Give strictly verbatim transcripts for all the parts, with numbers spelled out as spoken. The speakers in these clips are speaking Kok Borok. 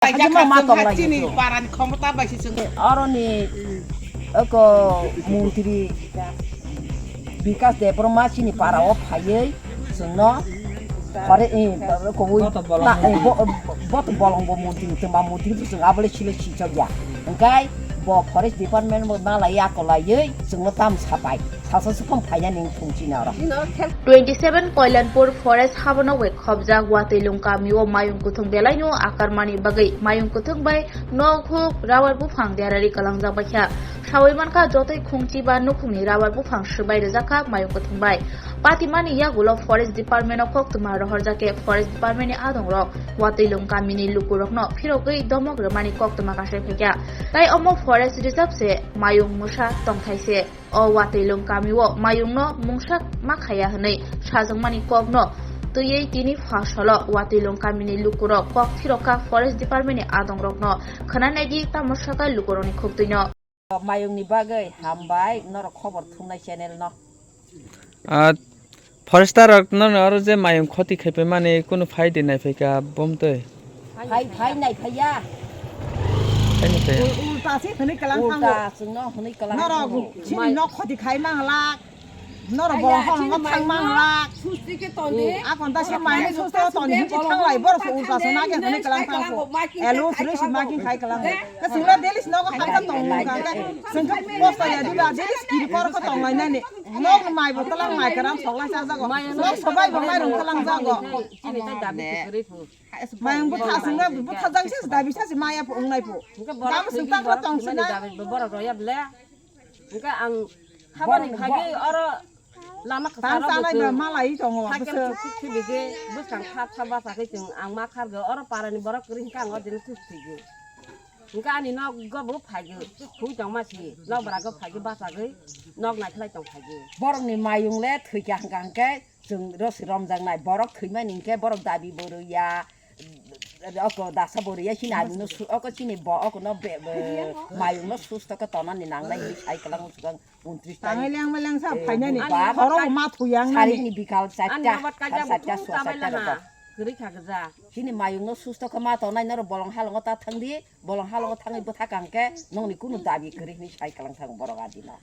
Kaisa Hajima ma khaswng tonglai hai chini yo. Parani khomota bai se chwng. Oroni oko montri Bikas Debbarma chini para o phaiwi chwngno pore, eh, kobui Boto bolong ta, eh, bo-, boto bolongbo montri, twma montri bo chwng abole silo sichok ya. Hwnkhe bo forest department bo malai akolaiwi chwngno tam sapai. Sasa sukhum phainani wngthung chini oro. Twenty seven Koilanpur Forest habono wek khobjak Watwilung kamio mayung kuthung belaino akarmani bagwi mayung kuthung bai nok huk rubber buphang derari kalangjak baikha. Sawi mankha jotoi khungchi ba nukhungni rubber buphang swbai rwjakha mayung kuthung bai. Patimani yagulo Forest Department o koktwma rohorjak khe Forest Department ni adongrok Watwilung kamini lukurokno phirogwi domok rwmani koktwma kasai phaikha. Tai omo Forest Reserve se mayung mwsa tongthai se. O Watwilung kamio mayungno mungsa ma khaya hwnwi sajakmani kokno twiwi tini phasalo Watwilung kamini lukurok kok phirokha Forest Department ni adongrokno khwnanai di tamo sakha lukurokni khuktwino. Mayungni bagwi hambai norok khobor thumnai channel no. Ah, forester rok no oro je mayung khoti khaipai mani kunu phai di nai phaika bomtwi. Phai, phai nai phaiya. Phai nai phaiya. Ul-, ulta se hwnwi kalang thango. Ulta chwngno hwnwi kalang thango. Norok chini nok khoti khai manglak. Norok bolong holongo thang manglak. Susti khe tonde. Akon ta se mai susto ton hinji thanglai borok se ulta se nage hwnwi kalang thango. Elo suri si making khai kalang. Ka singla daily nogo hamsa tong nung kha. Sengkhe posta ya diba daily kiri kor ko tong lai nani. Nok mai bo talang mai karam sok lai sa jago. Nok sobai bo mai rung talang jago. Chini ta dabi kwrwi phu. Mayung bwtha singna bwtha jang se dabi sa se maya phu wngnai phu. Hingke borok gam thwigwi singta borok tong thwimani sina. Dabi bo borok roya ble. Hingke ang habani phagwi oro lama kwcharo bo chwng. Tang sanai ba malai tongo. Cycle bwswk. Thuk thuk thibigwi bwskang thap thap bachagwi chwng ang ma khargo oro parani borok kwrwi hingke ang o dino thuk thwigwi. Hingke ani nogo bo phagwi hui tongma si nok bwrago phagwi bachagwi nok naikhlai tong phagwi. Borokni mayung le thwikha hingka hingke. Chwng rw si romjaknai, borok thwimani hinkhe borok dabi bo rwya, oko dasa bo rwya, chini abino su-, oko chini bo, oko no be, be, mayung no susto khe tonani nangnai hinwi sai kwlango swkang untris tarikh. Tangai leng beleng sa phainani, bubar, horo ma thuyang nani. Sarikni bikal ani chatta, abat kaisa sar chatta, buthung suwa tamai chatta laha, rok. Kwrwi kha gwja. Chini mayung no susto khe ma tongnai norok bolong halongo ta thangdi. Bolong halongo thangwi bwtha kang khe nongni kunu dabi kwrwi hinwi sai kwlang thang borok adino.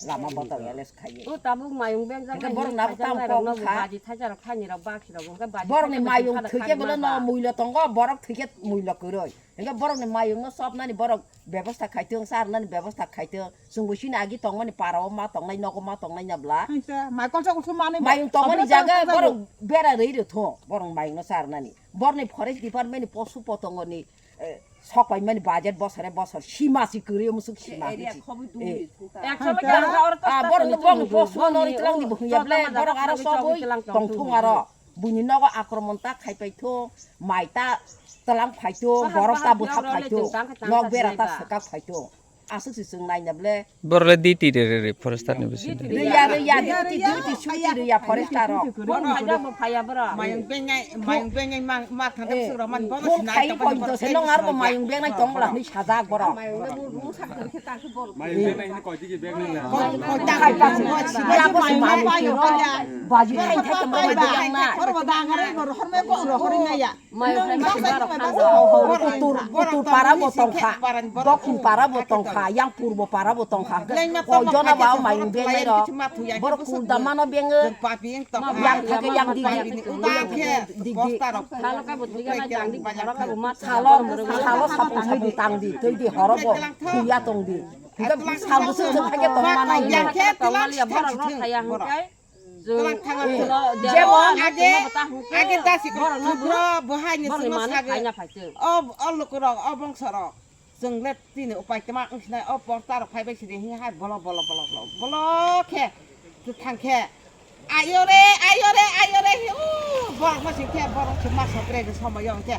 Lama botok L S khaiwi. O tabuk mayung bengjak. Hingke nai borok hinwi nabo tamo kok wngkha. Baji thaisa rok khaini rok bakhi rok hingke baji borokni thaisa mayung thwikhe bole no muilo tongo, borok thwikhe muilo kwrwi. Hingke borokni mayung no chopnani borok bebosta khaithwng, charwnani bebosta khaithwng. Chwngbo chini agi tongmani para o ma tongnai, nogo ma tongnai na bwla. Mayung tongmani jaga borok bera rwi rw thung, borok mayung no charwnani. Borokni forest department ni posu potongoni eh, sok paimani budget bosore bosor sima si kwrwi musuk sima area si. Khobwi dungni thungkha. Ekso bwkha oro to ah, borok ni bong post no nori tlang di buhung ya ble, borok aro sobwi tong thung aro. Buini nogo akromon ta khai pai thung, mai ta tlang phai thung, borok ta bwtha phai thung, nok bera ta swkak phai thung. Aswk se chwng naina ble. Borok le duty re re re forester ni bisingo. Rwya, rwya, duty, duty, chuti rwya forester rok. Bono haida bo phaiya borok. Mayung bengai, mayung bengai mang, ma thang thang sura man bono. Phone sinai khai tong pon do se nong arbo mayung bengai tong bla hwnwi sajak borok. Mayung bengai hwnwi koi digi bag nang la. Koi, koi ta khai pa si, ya bo si mayung payo kanya. Baji khai khai tong bla hwnwi yang na. Hor bo dang hare, hor, hor me ko ro hor ngai ya. Mayung khai masi borok thango. Utur, utur para bo tongkha, dokhin para bo tongkha, yang purbo para bo tongkha. Koi jona ba mayung bengnai rok. Borok kul damano bengo. Yang thake yang digi. Digi. Salo ka bo tiga na jang di, salo ka bo ma salo, salo sapung sapung tang di, twi di horo bo, kuya tong di. Hingke sal bwswk thwk thake tong manai. Yang khe tong maliya borok rok thaya hingke. Jebo age, age dasi ko thubro bohai ni sima sage. O, o lukurok, o bongsorok. Chwng le tini upai tma wngsinai, o porta rok phaibai sini hi hai bolo, bolo, bolo, bolo, bolo khe, kwthang khe. Ayo re, ayo re, ayo re, hi, u, borok no sing khe, borok se ma sokre ni somoi yo khe.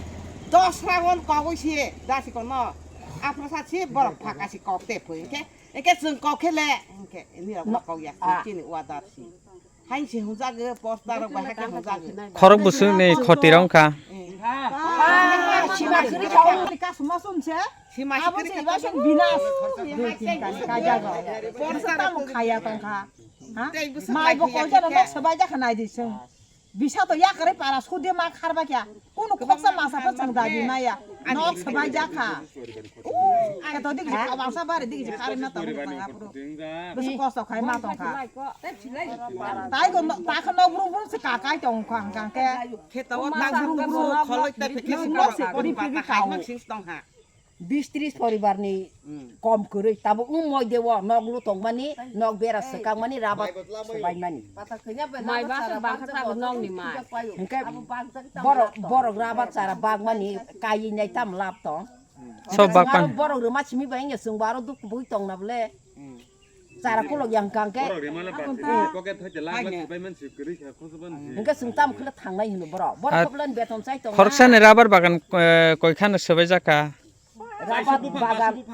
Dos round kogwi si, dasi ko no. Aphra sa si, borok phaka si kok te phui khe. Eke chwng kok khe le, hwnkhe nirok no kok ya, chini order si. Hain se hwnjak, poster rok bai hakhe hwnjak. Khorok bwswk ni khoti rok wngkha. Ah, sima kwrwi kha o. Kasuma sum se. Sima kwrwi kha. Bina. Poster rok khaya tongkha. Ha? Mai bo koi jana nok sabai jakha nai di chwng. Bisa to yakarwi para sudi ma kharba kya. Kunu khoksa masa pa chwng dagi maya. Nok sabai jakha. Khe to digi kabangsa bari digi kharwi ma tong tang aphuru. Bisi kosto khai ma tong kha. Tai ko no, ta kha nok brum brum se ka kai tong kha hang khe. Khe to nok brum brum kholoi ta phikhi nok se kori phikhi ka. Bis tris poribar ni kom kwrwi tabuk wng moi de o nok lu tongmani, nok bera swkangmani, rabat swbaimani. Mai basa bangkha tabuk nokni mai. Hwnkhe borok, borok rabat chara bagmani kaiwi nai tam lab tong. Sob bagpan. Borok rwma simi bai wngya chwngbo aro duk bui tongna bole. Chara kulok yang kang khe. Borok rimana ba pocket thai te lak lak swbai man si kwrwi kha khosban si. Hwnkhe chwng tam khwlai thangnai hino borok. Borok khoblan beton chai tong. Khoroksa ni rubber bagan, eh, koi khano swbai jakha. Rubber bagan,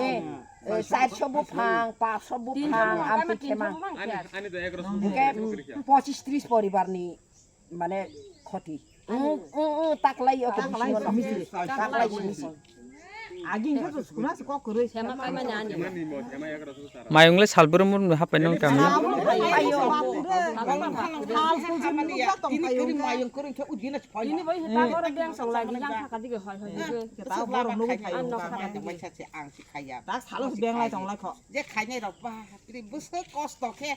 eh, eh, chairso buphang, paso buphang, amtwi khema. Ani, ani do egaroso buphang kwrwi kha. Hwnkhe pochis tris poribar ni mane khoti. Wng, wng, wng, taklai o, taklai simi, taklai simi. Aging khe to sukuna se kok kwrwi. Sema kaimani ani. Mayung le salbrum brum hapai nang kami. Ayo. Tini kwrwi mayung kwrwi khe udina. Tini bai he ta goro beng song lai di yang thaka dige hoi hoi dige. Kita borok nugwi phaio. Ang nok thaka dige. Ang si khaya. Tak salo beng lai tong lai kho. Je khainai rok ba, tri bwswk kosto khe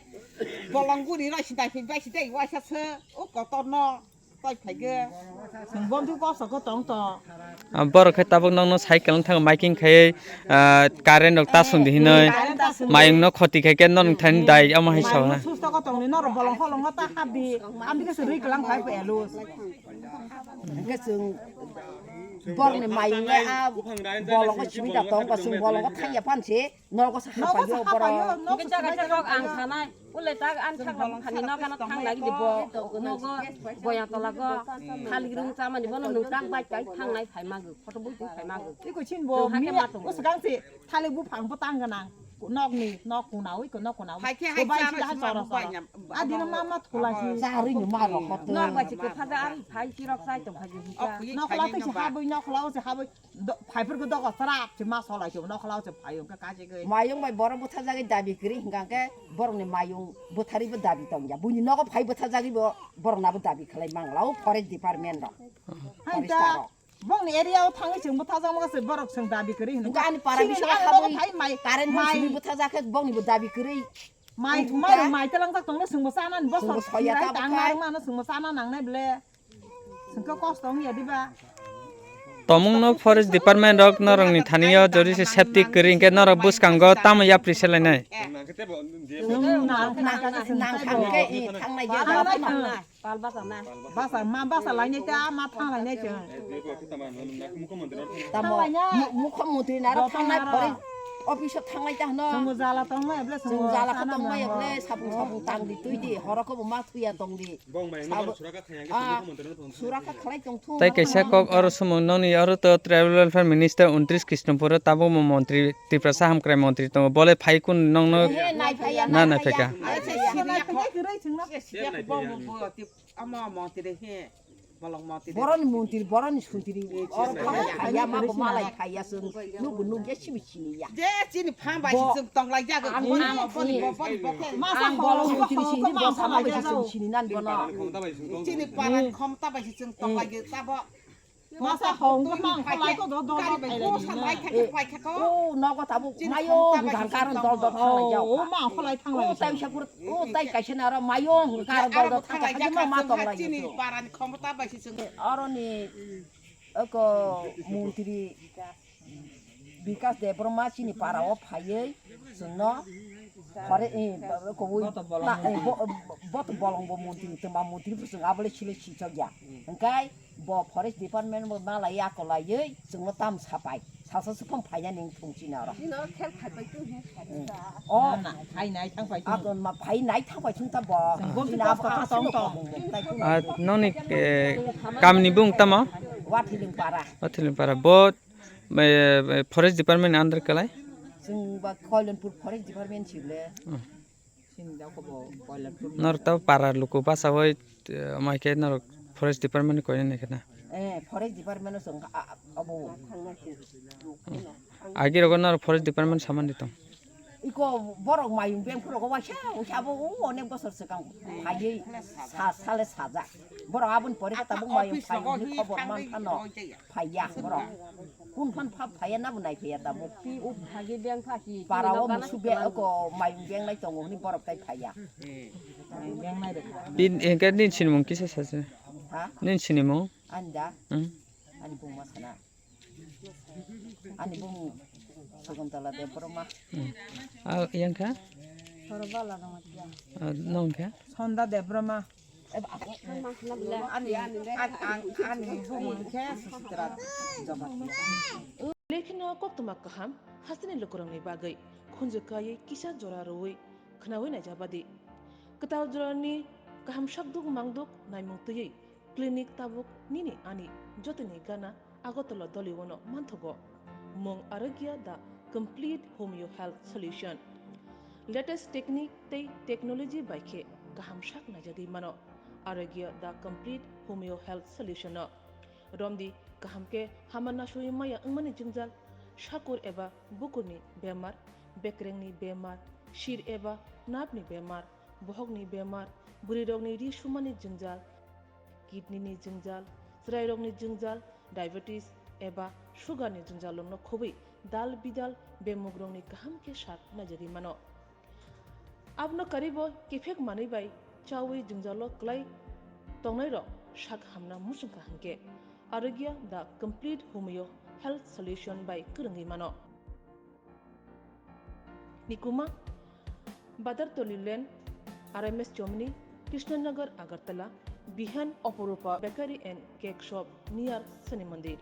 bolong guri roi sidai phi bai sidai waisa se o kotor no toi phai ge. Sung bom thu kosto kho tong to. Ah, borok khe tabuk nokno cycle wng thang making khai, ah, current rok ta sung di hinoi. Current ta sung di. Mayung no khoti khai khe nong thani dai omo hai sa ha. Mayung no susto kho tong ni norok bolong holong ta hap di. Am di khe se rui kelang phai phe elu. Hwnkhe chwng borokni mayung le a bolongo simi da tong ba chwng bolongo thangya phan se nogo sa hapai yo borok. Hwnkhe jaga jaga ang sanai ule tak an thang thani nogo no thang lagi di bo nogo boya tola go thali rung chamani bono nung tak bai kai thang nai phai magu photo bui phai magu. Iko chin bo mi o swkang se. Thalik buphang bo tang gwnang, nokni, nok kunawi, ko nok kunawi. Hai khe hai charo sima bo bai na. Adina mama thula si. Chari ni ma rok hote. Nok bai si kwtha da ari phai chirok chai tong phai hika. Nokla twi si habwi, nokla o si habwi. Phaiphur ko dogo srap si ma solai si nokla o si phai ka kaje ge. Mayung bai borok bwtha jagwi dabi kwrwi hingka khe borok ni mayung bwthari bo dabi tong ya. Buini nogo phai bwtha jagwi bo borok nabo dabi khlai mangla o forest department rok. Hai ta. Bongni area o thangwi chwng bwthajakma se borok chwng dabi kwrwi hino. Ani para bising habwi phai mai current mai simi bwthajak khe bongni bo dabi kwrwi. Mai thuma rok mai telangjak tongno chwngbo chana ni bosor soya ta tang nai mano chwngbo chana nangnai ble. Chwngkhe kosto wngya diba. Tomung no forest department rok norok ni thani o jori se safety kwrwi hwnkhe norok bwskango tamo yapri se lainai. Nang nang nang khe thangnai je. Pal basa na. Basa ma basa lainai ta ma thang lainai chwng. Tamo mukho mantri na ro thangnai pore office o thangnai ta hwno. Chwng jala tongmai ble chwng jala kha tongmai ble sabung sabung tang di twi di horo kho bo ma thuya tong di. Suraka khalai tong thu. Tai kaisa kok oro sumung noni oro to tribal welfare minister untris Krishnapur o tabuk mo montri Tiprasa hamkrai montri tongo bole phai kun nongno na nai phaika. Amo montri he, bolong montri. Boroni montri, boroni suntri. Oro phai ya ma bo malai phai ya sung. Nubu nuk ya sibi sini ya. Je chini phang bai sung tong lai ya. Ang bolong montri sini bo sama bai sung sini nan bono. Chini paran khomta bai sung tong lai ya tabo. Masa hong ko mang kholai ko do do do bai lai ni. O nogo tabuk mayo hwnkha karon dol dol thanglai ya. O mang kholai thanglai. O tai sa kur o tai kaisa na ro mayo hwnkha karon dol dol thanglai kha ma tong lai ni. Parani khomota bai si chwng. Oro ni oko montri Bikas Debbarma chini para o phaiwi chwngno Hore, eh, bo-, kobui, boto bolong ta-, eh, montri. Bo-, boto bolong bo montri, tongma montri bo chwng abole sile sichok ya. Hwnkhe bo forest department bo malai akolaiwi chwngno tam sapai. Sasa swphang phainani wng thung chini oro. Chini oro khel phaipai tong he. Hmm. Oh. Na, na, phainai thangpai tong. Ato ma phainai thangpai thung ta bo. Chwng bo chini abo kosto aswk tong tong. Tai tong. Ah, noni, eh, kamni bung tamo? Wathiling para. Wathiling para. Bo Eh, eh, forest department ni under kalai? Chwng ba Koilanpur forest department si ble. Hmm. Sini da ko bo Koilanpur. Nor ta para luku basa oi, eh, mai khe nor forest department ni koina ni khna. Eh, forest department o chwng, ah, ah, abo. Agi rogo nor forest department saman di tong. Iko borok mayung beng phuru waisa waisa abo o onek bosor swkang phaiwi sa sale sajak. Borok aboni pore khe tabuk mayung phaiwi khobor man phano phaiya borok. Kun phan phap phaiya nabo nai phaiya tabuk. Para o musu be ko mayung beng nai tongo hwnwi borok tai phaiya. Engke nin sinimung kisa saja. Ha? Nin sinimung? Anda. Hmm. Ani bung ma sana. Ani bung Sakuntala Debbarma. Hmm. Ah, yang kha? Sorobala Ramatia. Ah, nong kha? Sonda Debbarma. Ani, ani, ani, ani bung khe Suchitra Jamatia. Lekhino koktwma kaham hasteni lukurokni bagwi khunju kaiwi kisa jora rwui khnaui naijabadi. Kwtal jorani kaham sakduk mangduk naimung twiwi clinic tabuk nini ani jotoni gana Agartala Doliwono manthogo. Mung Arogya the complete homeo health solution. Latest technique tei technology bai khe kaham sak naijagwi mano Arogya the complete homeo health solution no. Romdi kaham khe hama nasui maya wngmani jwngjal, sakur eba bukurni bemar, bekrengni bemar, sir eba napni bemar, bohokni bemar, bwrwirokni ri sumani jwngjal, kidney ni jwngjal, chwrairokni jwngjal, diabetes eba sugar ni jwngjal rokno khobwi dal bidal bemugrokni kaham khe sak naijagwi mano. Abono karibo kiphek manwi bai chawi jwngjalo kwlai tongnairok sak hamna muchungkha hwnkhe Arogya the complete homeo health solution bai kwrwngwi mano. Nikuma, Badartoli Lane, R M S Chomni, Krishnanagar, Agartala, Bihan, Oporupa Bakery and Cake Shop near Shani Mandir.